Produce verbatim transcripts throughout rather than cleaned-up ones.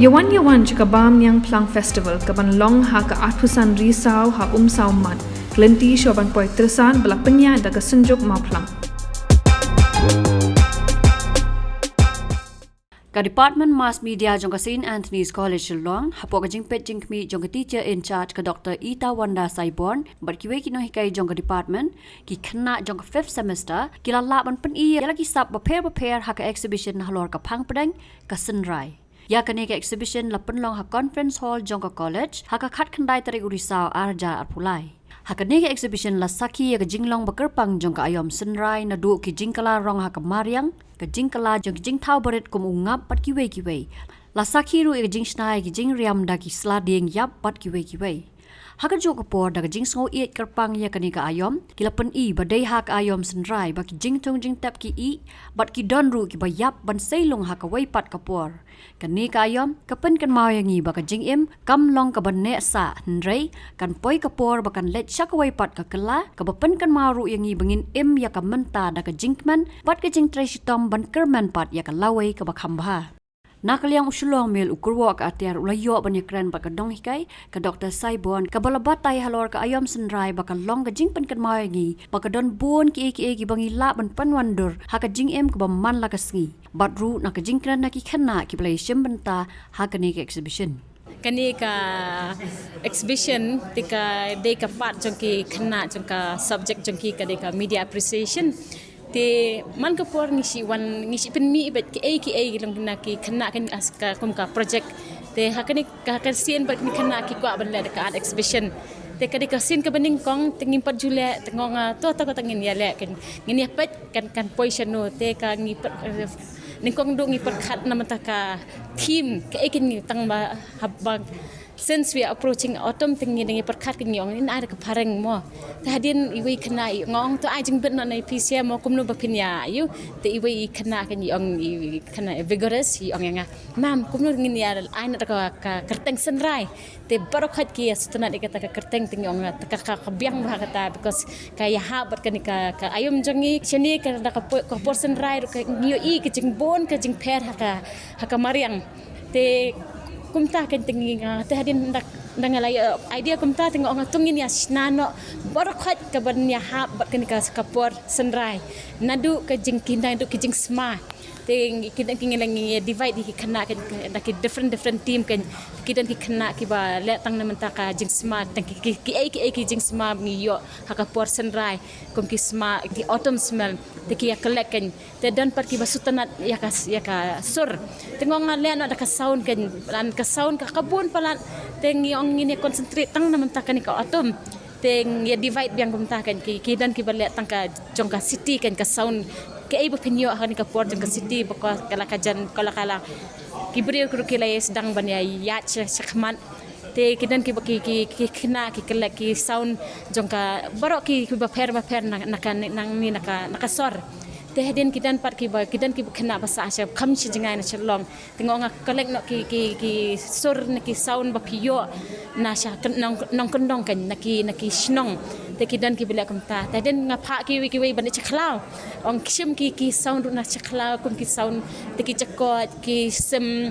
Ïawan ïawan jong ka Bam Niang Phlang Festival ka ban long ha ka arphew san Risaw ha Umsaw Mat, ka lynti shuwa ban poi Tyrsan ba la pynïaid da ka Synjuk Mawphlang. Ka Department Mass Media jong ka Saint Anthony's College Shillong, hapoh ka jingpeit jingkhmih jong ka Teacher in Charge ka Doctor Ita Wanda Saiborn, bad kiwei ki nonghikai jong ka department, ki khynnah jong ka fifth semester, ki la lah ban pyni ïa la ki sap bapher bapher ha ka exhibition halor ka phang pdeng, ka synrai. Ïa kane ka exhibition la pynlong ha conference hall jong ka college, ha ka khatkhyndai tarik u Risaw arhajar arphew lai. Ha kane ka exhibition la sakhi ïa ka jinglong bakyrpang jong ka aïom synrai naduh ki jingkylla rong ha ka mariang, ka jingkylla jong ki jingthaw barit kum u ngap bad kiwei kiwei. La sakhi ruh ïa ka jingshna ïa ki jingriam da ki sla dieng ïap bad kiwei kiwei. Ha kajuh ka por da ka jingsngew ïeit kyrpang ïa kane ka aïom, ki la pyni ba dei ha ka aïom synrai ba ki jingthung jingtep ki ih, bad ki don ruh kiba ïap ban sei lung ha kawei pat ka por. Kane ka aïom, ka pynkynmaw ïa ngi ba ka jingim kam long kaba neh sah, hynrei kan poi ka por ba kan leit sha kawei pat ka kylla, kaba pynkynmaw ruh ïa ngi ba ngin im ïa ka mynta da ka jingkmen bad ka jingtrei shitom ban kyrmen pat ïa ka lawei kaba kham bha. Na ka liang u Shillong Mail u kyrwoh ka atiar u la ïoh ban ïakren bad ka nonghikai, ka Doctor Saiborn, kaba la batai halor ka aïom synrai ba ka long ka jingpynkynmaw ïa ngi ba ka don bun kiei kiei kiba ngi lah ban pynwandur ha ka jingim kaba man la ka sngi. Bad ruh na ka jingkren na ki khynnah kiba la ïashim bynta ha kane ka exhibition. Kane ka exhibition te ka dei ka part jong ki khynnah jong ka subject jong ki ka dei ka media appreciation. Te man ka por ngi shu wan ngi shu pynmih bad kiei kiei ki long na ki khynnah kan as ka kum ka project. Te ha kane ka, ka sien bad ki khynnah ki kwah ban leh da ka art exhibition. Te ka dei ka sien kaba nyngkong te ngim pat ju leh te nga ong ah, to to kata ngin ïa leh kan ngin ïa peit kan kan poi shano te ka ngi peit, eh, nyngkong duh ngi pyrkhat na mynta ka theme kaei kan ngi tang ba haba since we are approaching autumn te ngi dang ïa pyrkhat kan ngi ong ngin ai da ka phareng mo. Te hadien iwei i khynnah i nga ong to ai jingbit noh na i phi sha mo kumno ba phin ïa ïoh. Te iwei i khynnah kan i ong i khynnah vigorous i ong ïa nga, mam kumno ngin ïa ai noh da ka, ka kyrteng synrai. Te baroh khoit ki ïa sngewtynnat ïa kata ka kyrteng te ngi ong ta ka, ka, ka biang bha kata because ka ïahap bad kane ka, ka aïom jong ngi shane ka da ka por, ka por synrai ruh ka ngi ïohi ka jingbun ka jingpher ha ka, ha ka mariang. Te kumta kan te ngi nga te hadien da, da nga la ïoh idea kumta te nga ong to ngin ïa shna noh baroh khoit ka ban ïahap bad kane ka, ka por synrai. Naduh ka jingkynai naduh ka jingsma. Te ki don ki ngi la ngi divide ki khynnah ki, da ki different different team kan. Ki don ki khynnah kiba leh tang na mynta ka jingsma tang ki, ki, kiei kiei ki jingsma ngi ïoh ha ka por synrai kum ki sma ki autumn smell. Te ki ïa collect kan. Te don pat kiba sngewtynnat ïa ka, ïa ka sur. Te nga ong leh noh da ka sound kan. Lan ka sound ka, ka bun palat. Te ngi ong ngin ïa concentrate tang na mynta kane ka autumn. Te ngi ïa divide biang kumta kan ki, ki don kiba leh tang ka jong ka city kan ka sound. Kaei ba phin ïoh ha kane ka por jong ka city ba ka la ka jan ka la ka la. Ki briew ki ruh ki la ïa sdang ban ïa ïaid sha, shakhmat. Te ki don kiba ki, ki, ki khynnah ki collect ki sound jong ka baroh ki, kiba pher ba pher na, na ka, na, na, na ka, na ka sor. Te hadien ki don pat kiba, ki don kiba khynnah ba sah sha kham shi jngai na Shillong. Te nga ong nga collect noh ki, ki, ki sur na ki sound ba phi ïoh na sha kyn-, nong, nongkyndong kan na ki, na ki shnong. Te ki don kiba leh kumta. Te hadien nga phah kiwei kiwei ban leit sha khlaw. Ong shim ki, ki sound ruh na sha khlaw kum ki sound te ki jakot, ki sim,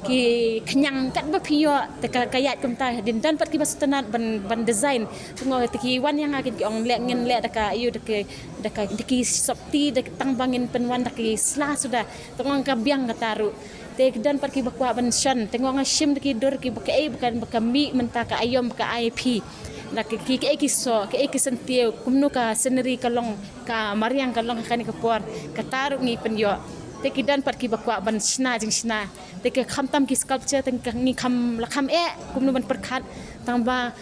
ki khñiang katba phi ïoh te ka, ka ïaid kumta. Hadien don pat kiba sngewtynnat ban, ban design. Te nga ong te ki wan ïa nga ki ong leh ngin leh da ka ïoh da ki, da ka, da ki sopti da tang ba ngin pynwan da ki sla suda. Te nga ong ka biang kata ruh. Te ki don pat kiba kwah ban shon, te nga ong shim da ki dur kiba kaei ba ka, ba ka mih mynta ka aïom ba ka I P. Da ki, ki, kaei ki soh, kaei ki syntiew, kumno ka scenery ka long, ka mariang ka long ha kane ka por, kata ruh ngi pynïoh. Te ki don pat kiba kwah ban shna jingshna. Te ki khamtam ki sculpture, te ngi kham, la kham eh, kumno ban pyrkhat, tang ba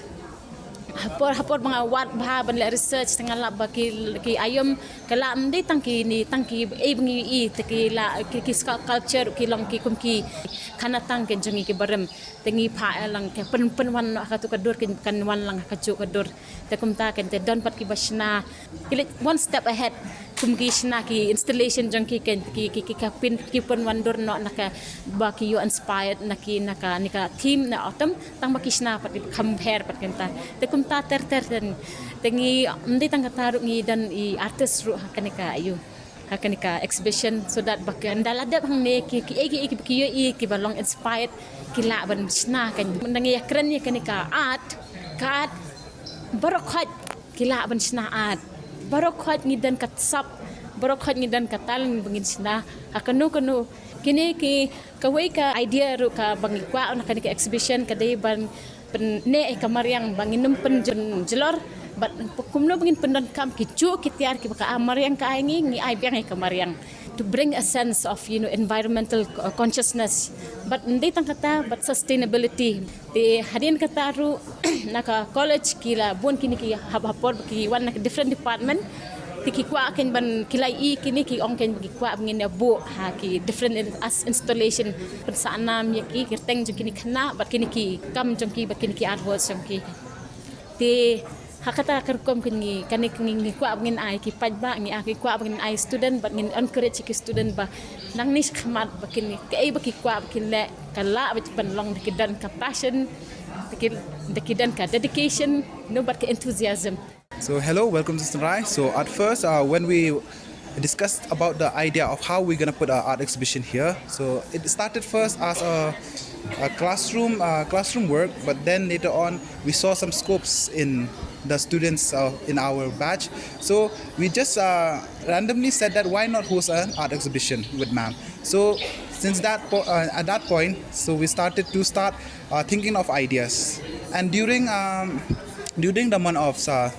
ha por, ha por ba nga wad bha ban leh research, te nga lap ba ki, ki aïom, ka la ym dei tang kine, tang kiei ba ngi ïohi, te ki la, ki, ki sculpture, ki long ki kum ki khana tang ki jong ngi ki barim. Te ngi phah lang ki pyn, pynwan noh ha katu ka dur, ki kan wan lang ha kajuh ka dur. Te kumta kan te don pat kiba shna. Ki leit one step ahead. Kum ki shna ki installation jong ki kan ki, ki, ki ka pyn, ki pynwandur noh na ka ba ki ïoh inspired na ki, na ka, na ka theme na autumn. Tang ba ki shna pat ki kham her pat kumta. Te kumta ter ter ten. Te ngi ym dei tang kata ruh ngi don i artist ruh ha kane ka ïoh. Ha kane ka exhibition so that ba ki ynda la dep hangne ki, kiei kiei kiba ki ïohi kiba long inspired. ki lah ban shna kan. Mynda ngi ïakren ïa kane ka art, ka art baroh khoit ki lah ban shna art. Baroh khoit ngi don ka sap, baroh khoit ngi don ka talent ba ngin shna ha kano kano. Kine ki, kawei ka idea ruh kaba ngi kwah na kane ka exhibition ka dei ban pynneh ïa ka mariang ba ngin ym pynjynjlor, bad kumno ba ngin pyndonkam ki juh ki tiar kiba ka mariang ka ai ngi, ngi ai biang ïa ka mariang, to bring a sense of, you know, environmental, uh, consciousness. Bad ym dei tang kata, bad sustainability. Te hadien kata ruh na ka college ki la bun kine ki hap hapor ki wan na ka different department. Te ki kwah kein ban, ki la ïohi kine, ki ong kein ba ki kwah ba ngin ïa buh ha ki different in-, as installation, pynsah nam ïa ki kyrteng jong kine ki khynnah bad kine ki kam jong ki bad kine ki artworks jong ki. Te ha kata ka rukom kein ngi, kane kein ngi, ngi kwah ba ngin ai ki paidbah, ngi, ah, ngi kwah ba ngin ai student, bad ngin encourage ki student ba nangne shakhmat ba kin, kaei ba ki kwah ba kin leh, ka lah ba ban long da ki don ka passion, da ki, da ki don ka dedication, no, bad ka enthusiasm. So hello, welcome to Sunrise. So at first, uh, when we discussed about the idea of how we're gonna put our art exhibition here, so it started first as a, a classroom, uh, classroom work, but then later on we saw some scopes in the students, uh, in our batch. So we just, uh, randomly said that why not host an art exhibition with ma'am. So since that po- uh, at that point, so we started to start, uh, thinking of ideas. And during, um, during the month of, uh,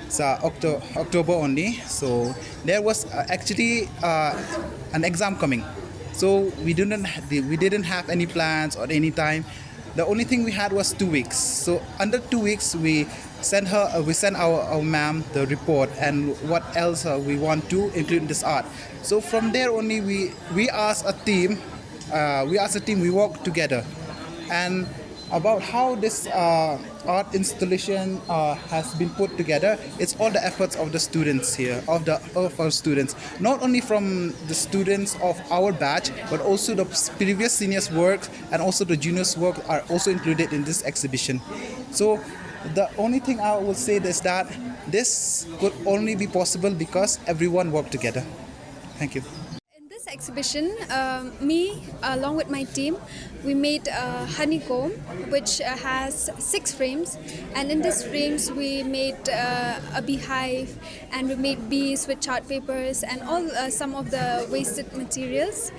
it's, uh, Octo- October only. So there was, uh, actually, uh, an exam coming. So we didn't ha- we didn't have any plans or any time. The only thing we had was two weeks. So under two weeks, we sent her, uh, we sent our, our ma'am the report and what else, uh, we want to include in this art. So from there only, we we as a team, uh, we as a team, we work together, and about how this, uh, art installation, uh, has been put together, it's all the efforts of the students here, of the, of our students, not only from the students of our batch, but also the previous seniors' work and also the juniors' work are also included in this exhibition. So the only thing I would say is that this could only be possible because everyone worked together. Thank you. In this exhibition, um, me, along with my team, we made a honeycomb, which, uh, has six frames. And in these frames, we made, uh, a beehive, and we made bees with chart papers and all, uh, some of the wasted materials.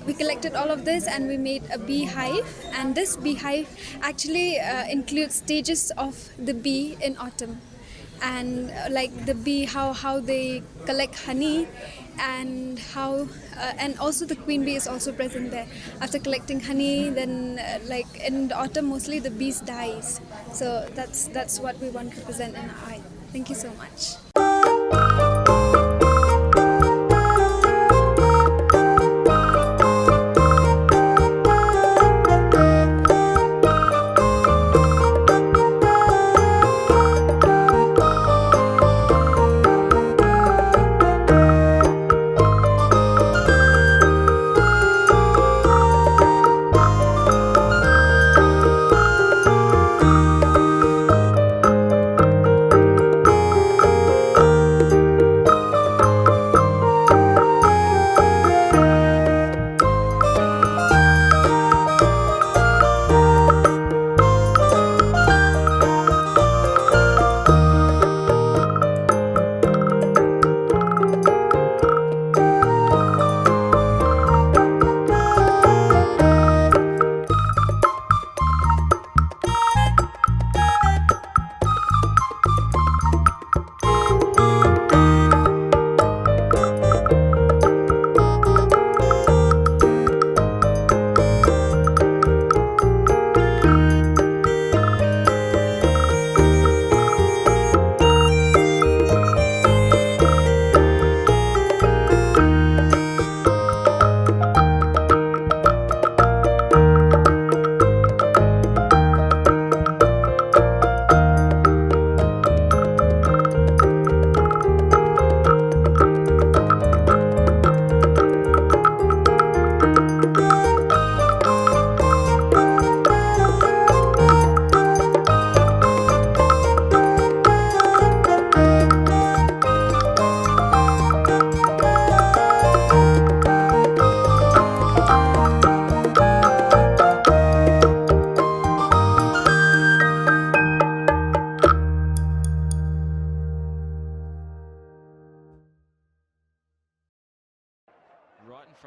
We collected all of this and we made a beehive. And this beehive actually, uh, includes stages of the bee in autumn. And, uh, like, the bee, how, how they collect honey, and how, uh, and also the queen bee is also present there. After collecting honey, then, uh, like, in the autumn, mostly the bees dies. So that's, that's what we want to present in our art. Thank you so much.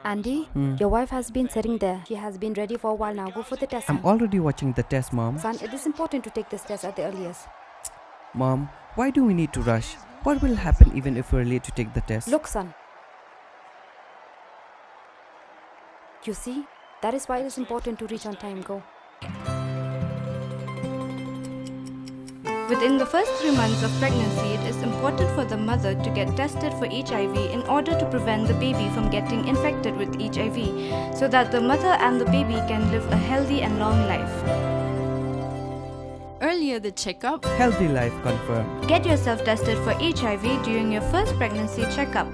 Andy, Hmm. your wife has been sitting there. She has been ready for a while now. Go for the test, I'm son. Already watching the test, Mom. Son, it is important to take this test at the earliest. Mom, why do we need to rush? What will happen even if we're late to take the test? Look, son. You see, that is why it is important to reach on time. Go. Within the first three months of pregnancy, it is important for the mother to get tested for H I V in order to prevent the baby from getting infected with H I V, so that the mother and the baby can live a healthy and long life. Earlier the checkup, Healthy life confirmed. Get yourself tested for H I V during your first pregnancy checkup.